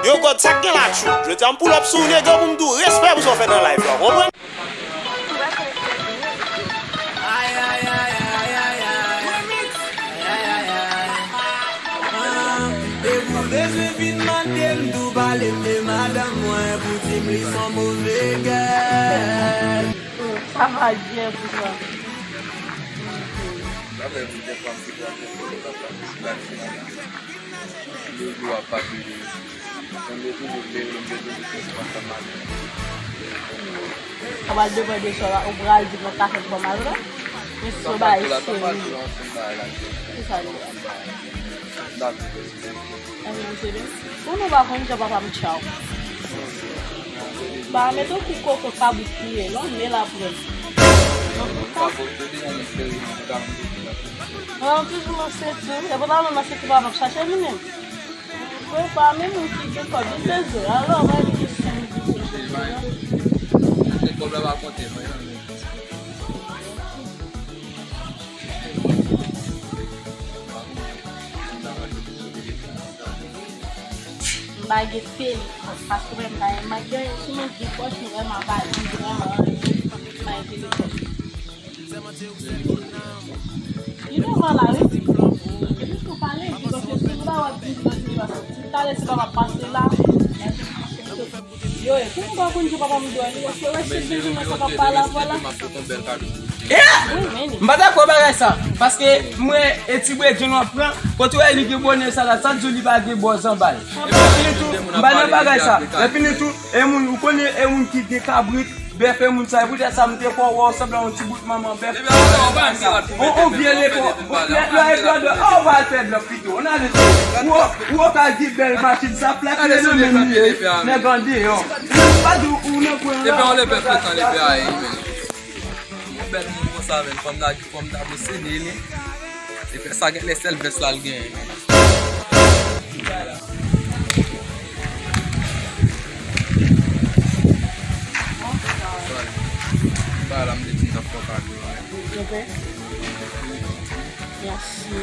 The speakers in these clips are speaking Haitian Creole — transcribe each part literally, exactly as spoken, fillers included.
Yo, God, sa k gen la, tchou? Jodi a, m pull up sou ou, nèg, pou m di w respè pou sa w fè nan live la, w konprann? Depi w bezwen vin mande m, tou pale m de madanm mwen, pou di m li s on move gèl. Sa va byen pou sa. Sa fè m gen fanm ki pran kèk kòb, papa, m si la ti madanm. Leve w ap pase de. Mwen te toujou leve, mwen te toujou fè sa maten. Sa pral depann de sa ou pral di nan kafe fòmal la. Men si se yon bagay serye. Ki sa li ye? Anyen, mesye, men. Ou nou pa konn jan papa m tchaw. Pa mete w kou koko kabrit kriye, non, men l ap wè. Anfin, sa. Mwen toujou nan senti, e pou ta nan senti papa m chache li menm. Mwen pa menm moun ki gen kòb, li bezwen. Alò, mwen li gen senk. Se kòb la pa konte, non. M pa gen telefòn, paske mwen pa gen, mwen gen, si mwen gen pòch, mwen vrèman pa di vrèman anyen. M pa gen telefòn. Li devan la, wi. Epi tou pale, epi paske si m pa wè di, di, di, talè si papa pase la. Yo, e, pou m pa konn di papa m dwe li, èske wè si bezwen mwen sa pa pale avè la? Wi, men li. M pa dakò bagay sa, paske mwen, e ti bredjenn w ap pran, kote w wè li gen bonè sa la, sa di w li pa gen bòz anba l. Epi tou, m pa nan bagay sa. Epi tou, e moun, ou konnen, e moun ki gen kabrit, bèf e moun sa, e poutèt sa m te fè w wè w sanble yon ti bout manman bèf. On, on vye lepòk, lè, lè, lè, lè, oh, w al fè blòf pito, on ale tou. Ou, ou ka di bèl machin, sa plat li nan men li ye, nèg andeyò. M pa di w, ou nan kwen an la. Epi on lepè frekan, lepè a ye, men. Yon bèl moun konsa, men, fò m ta, fò m ta posede li. Lepè sa genlè sèl vès la l genyen, men. Bagay la, m te di m t ap fè w kado a. Ok. Mèsi.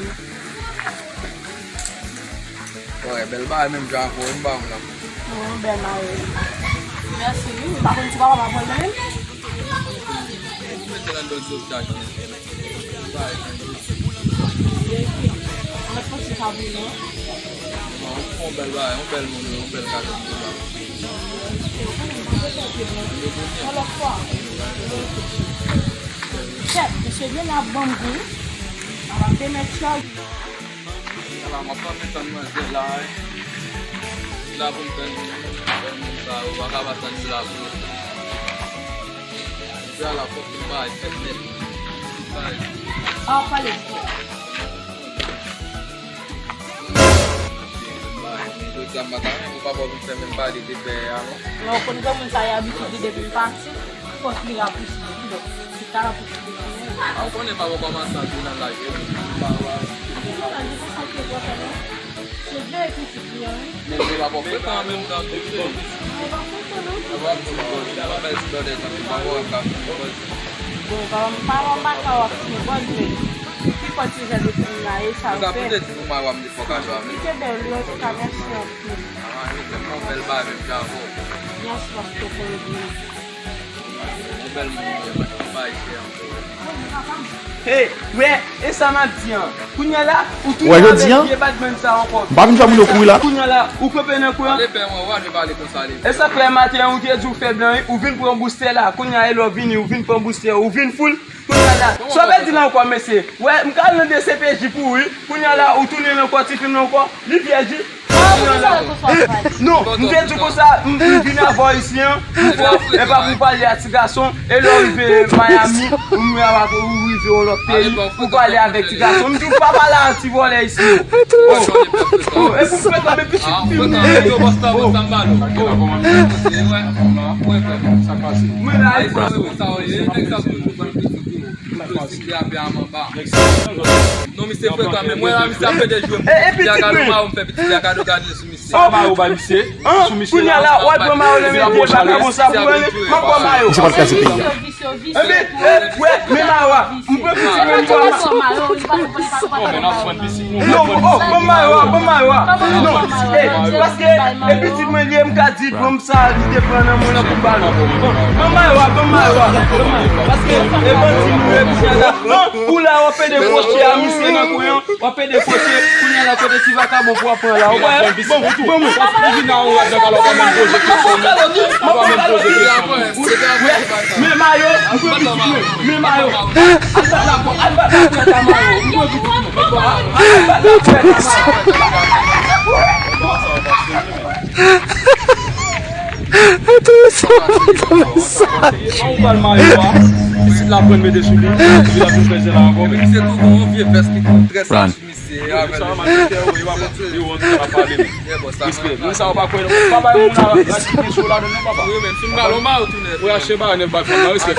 Wè, bèl bagay menm jan avè w, m ba w la. Mwen bèl mari. Mèsi, wi. M pa konn si papa m ap wè l menm. Mete nan dòt dòt chak. Mwen panse sa pou nou. Yon bèl bagay, yon bèl moun, yon bèl kado pou la. Chèf, mesye vye la ban m gou. Ala te mèt chòl. Ala, m ap tann manzè la, wi. La pou m tann, moun sa yo, pa ka pa tann yo la pou yo. Sa la fòk nou bay fèt nèt. Sa e. A, pale di fèt. Jodi a m pa ta renmen pou papa vin fè menm pale de pè a non. Non, ou konn granmoun sa yo abitye di depi m pati, fòk li rapousib. Kidonk, se ta rapousib. A, ou konnen papa kòmanse antre nan laj yo. Papa. Se vre pitit li an, wi. Men se pa fò frekan an menm tan tou, wi. Bon, pa m pa wè m pa ka wè fini bòz, men ki kòtizè de fini la, e sa yo fè. Li kenbe l, wi, antouka, mèsi anpil. Mèsi paske w konnen. Hey, wè, e sa m ap di an. Kounye a la, ou tounen avèk vye badman sa ankò. M pa vin fè moun yo kouri la. Kounye a la, ou kanpe nan kwen an. E sa k fè maten an, ou te di w fèb lan, wi, ou vin pran boustè la. Kounye a, e lè w vini, ou vin pran boustè, ou vin full. Kounye a la, sa w pèdi la ankò, mesye. Wè, m ka al nan D C P J pou ou, wi. Kounye a la, ou tounen nan kò ti fi m nan ankò. Li pyèj, wi. Non, m te di konsa, m, m vin avè w isi an, pou fò, e pa pou pale a ti gason, e lè w rive Miami, ou rive yon lòt peyi, pou pale avèk ti gason. M di w pa pale a ti vòlè isi, non. Oh, oh, e pou frekan, men pitit fi m nan. Oh, oh. Mwen la, e Misye krape a m anba. Non, misye frekan, men mwen la, misye ap pede jwe m. Pitit a kado mayo, m fè pitit a kado gade sou misye. Sa mayo bay misye? Sou misye la. Kounye a la, w al pran mayo nan men l, bagay bon sa pou mwen, m ap pran mayo. Misye pa t kraze peyi a. Ebyen, e, wè, men mayo a. M pran pitit mwen, m pran mayo. Non, men n ap pran pitit nou. Non, oh, ban m mayo a, ban m mayo a. Non, e, paske, e pitit mwen li ye, m ka di, ban m sa, li te pran nan men w lan pou bal. Ban m mayo a, ban m mayo a, ban m mayo a. Paske, e bandi nou ye, kounye a la. Ou la, w ap pede kwoche a misye nan kwen an. W ap pede kwoche, kounye a la kote ti vakabon pou w ap pran la. Ou wè? Bon, bon, bon. Ou vin nan ou wè, Jean Carlo pa menm poze kesyon, non. Ou pa menm poze kesyon, non. Men mayo, m pran pitit mwen. Men mayo. Al bat la, al bat la pou eta mayo. M pran pitit mwen. Al bat la pou eta mayo. An ou bal mayo a, pitit la pran mete sou li, epi l ap vin fè zen la ankò. Epi misye tou gon yon vye vès ki tou trè sal sou misye, avè l. Sa mache tè ou, yo pa, yo wont, yo pa pale, men. Respè. Moun sa yo pa kwè, pa bay moun la, la ki gen cho ladan non, papa. Wi, men si m bal yon mayo tou nèt. Ou achte mayo nèf bay fanm nan, respè.